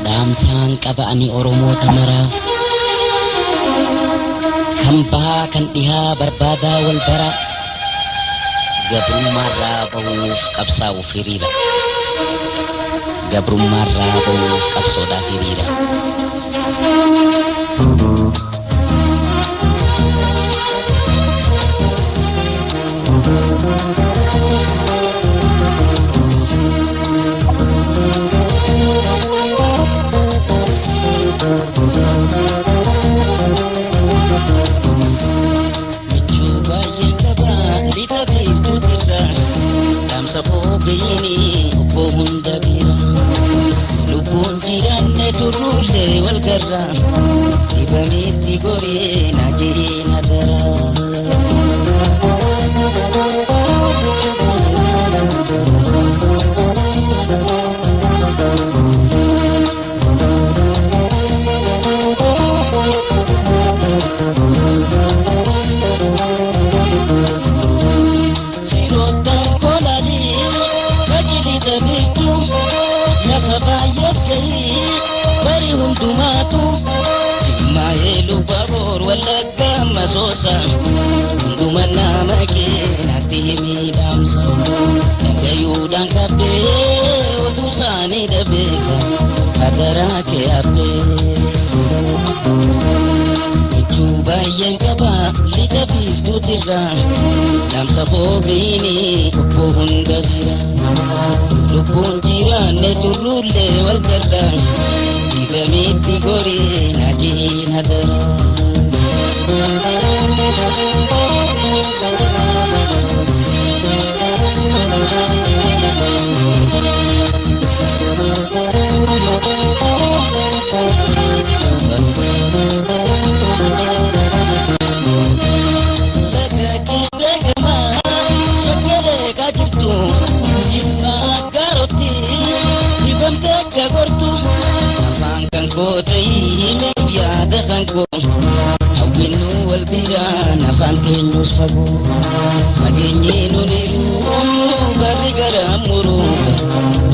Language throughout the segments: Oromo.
Dhaamsaan qaba ani Oromoota maraaf kan bahaa kan dhihaa barbaadaa wal bara gabrummaarraa bahuuf qabsaa'uuf hiriira gabrummaarraa bahuuf qabsoodhaaf hiriira. Michuu baay'een qaba lixa biiftuutirra dhaamsa fogeeyini obbo hunda bira lubbuun jiraanne turruullee wal garra dhibameetti goree na jireenya dara. Firoottan kolaalii qajeelita biiftuu lafa baay'ees gahii bari hundumaatu jimmaa eeluu baboor wallagga masoosa hunduma nama keenatti himii dhaamsa dhagayuudhaan kabbee oduu isaanii dhabeeka hadaraa kee abbee. Michuu baay'een qaba lixa biiftuutirra dhaamsa fogeeyini obbo hunda bira lubbuun jiraanne turruullee wal garra dhibameetti goree na jiina dara.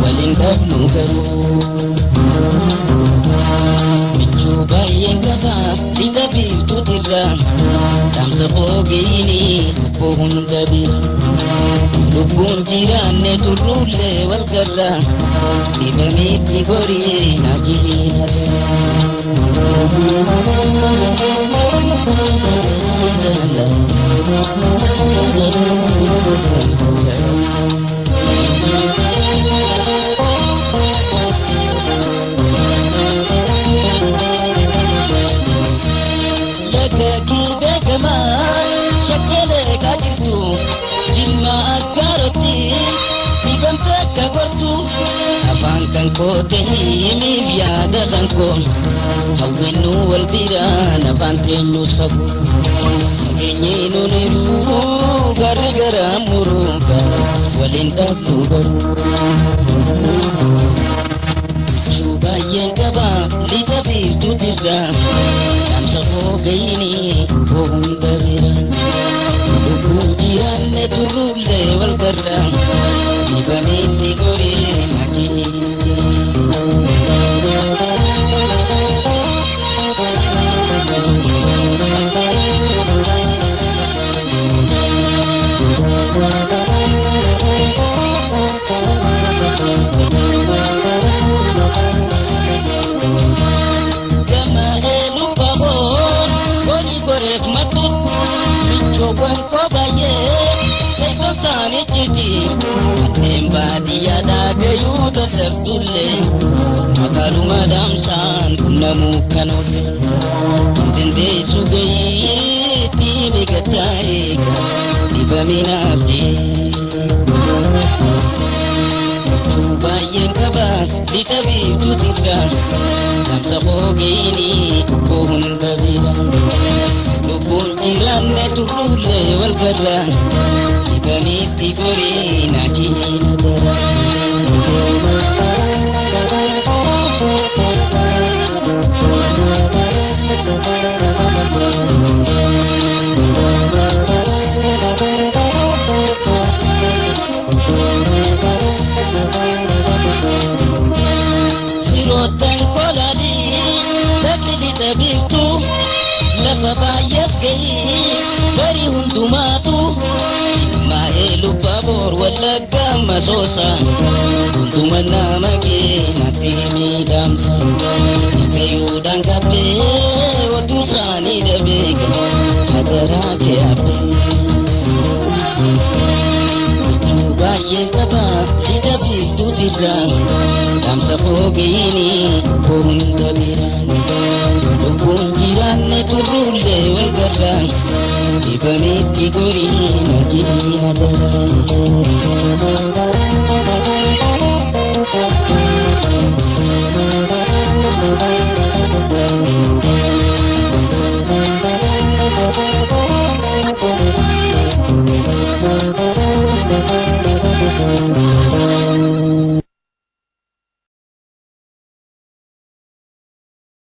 Waliin dhabnu garuu. Michuu baay'een qaba lixa biiftuutirra dhaamsa fogeeyini obbo hunda bira lubbuun jiraanne turruullee wal garra dhibameetti gorii na jiina Laga beekamaa shakkeelee kaajirtu jimma akkaarotti dhibamte akka gortu afaan kan koote himiif yaada kan koo hawwinnu wal biraan afaan teenyuus fagoo nageenyi nuniru garri gara muruuga waliin dhabnu garuu. Michuu baay'een qaba lixa biiftuutirra dhaamsa fogeeyini obbo hunda bira lubbuun jiraanne turruullee wal garra dhibameetti goree na jiina. Gama eeluu baboon horii goreef mattu michoowwan koo baay'ee teessoon isaanii jiti manneen baadiyyaadhaa gayuu dadhabdullee magaaluma dhaamsaan qunnamuu kan oolle hin dandeessu gayiitti migataa eega dhibaminaaf jee. Michuu baay'een qaba lixa biiftuutirra dhaamsa fogeeyini obbo hunda bira lubbuun jiraanne turruullee wal garra dhibameetti goree na jiina dara. Lafa baay'ees ga'ee bari hundumaatu Jimmaa Elubaaboor Wallaggaa Masoosa hunduma nama keenatti miidhamsa. Dhagayuudhaan qabbee otuu isaanii dhabee hadaraa kee abbee. Baay'ee qaba hidha biiftuutirra dhaamsa foogeeyini hunda biraan lubbuun jiraanne turruullee wal garra dhibameetti goriin hojii hadaraa.